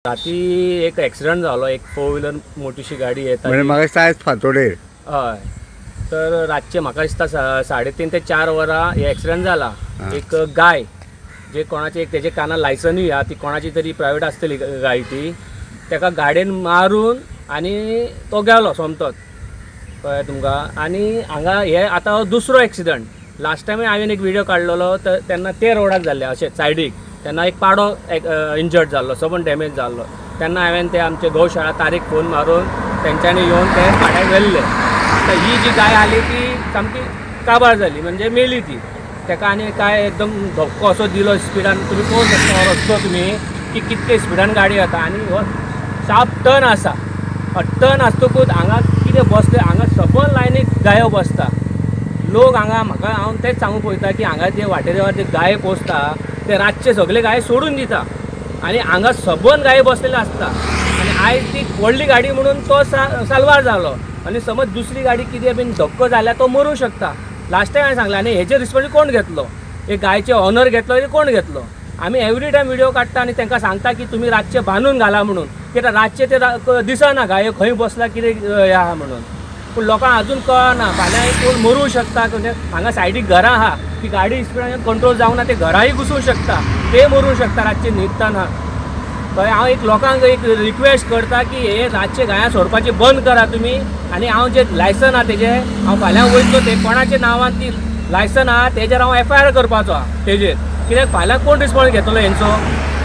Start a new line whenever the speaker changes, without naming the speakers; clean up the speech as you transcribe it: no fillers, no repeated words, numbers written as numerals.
राती एक एक्सिडंट जालो, एक फोर व्हिलर मोठीशी गाडी येता
म्हणजे म्हाका दिसता आयज फांतोडेर.
हय, तर रातचे म्हाका दिसता 3:30 ते 4 वरां हे एक्सिडंट जाला. एक गाय जे कोणाचे एक तेजे कानार लायसनूय आहा, ती कोणाची तरी प्रायवेट आसतली गाय, ती तेका गाडयेन मारून आनी तो गेलो सोमतोच, कळ्ळें तुमकां. आनी हांगा हे आतां दुसरो एक्सिडंट. लास्ट टायमूय हांवें एक व्हिडियो काडलेलो, तर तेन्ना ते रोडाक जाल्ले अशें सायडीक, तेन्ना एक पाडो एक इंजर्ड जाल्लो, सबंद डॅमेज जाल्लो. तेन्ना हांवें ते आमचे गोशाळा तारीख फोन मारून तेंच्यांनी येवन ते पाड्याक व्हेल्ले. आतां ही जी गाय आली ती सामकी काबार जाली, म्हणजे मेली ती. तेका आनी काय एकदम धक्को असो दिलो स्पिडान, तुमी पळोवंक शकता हो रस्तो तुमी की कितके स्पिडान गाडी वता. आनी हो शार्प टर्न आसा, टर्न आसतकूच हांगा कितें बसले, हांगा सबंद लायनीक गायो बसता लोक. हांगा म्हाका हांव तेंच सांगूंक पळयता की हांगा जे वाटेर जे गाये पोसता ते रातचे सगळे गाये सोडून दिता आनी हांगा सबंद गाये बसलेले आसता. आनी आयज ती व्हडली गाडी म्हणून तो साल्वार जालो, आनी समज दुसरी गाडी कितें बीन धक्को जाल्यार तो मरूंक शकता. लास्ट टायम हांवें सांगलें. आनी हेजेर रिस्पॉन्सिबिलिटी कोण घेतलो, एक गायचे ऑनर घेतलो आनी कोण घेतलो? आमी एवरी टायम व्हिडियो काडटा आनी तांकां सांगता की तुमी रातचे बांदून घाला म्हणून, कित्याक रातचे ते दिसना गायो खंय बसला कितें हें आहा म्हणून. पूण लोकांक अजून कळना, फाल्यां कोण मरूंक शकता. म्हणजे हांगा सायडीक घरां आहा, ती गाडी स्पिडान कंट्रोल जावंक ना, ते घरांय घुसूंक शकता, ते मरूंक शकता रातचे न्हिदतना. कळ्ळें? हांव एक लोकांक एक रिक्वेस्ट करता की हे रातचे गायां सोडपाचें बंद करा तुमी. आनी हांव जे लायसन आहा तेजें हांव फाल्यां वयतलो, ते कोणाच्या नांवान ती लायसन आहा तेजेर हांव एफ I R करपाचो आहा तेजेर, कित्याक फाल्यां कोण रिस्पॉन्स घेतलो हेंचो.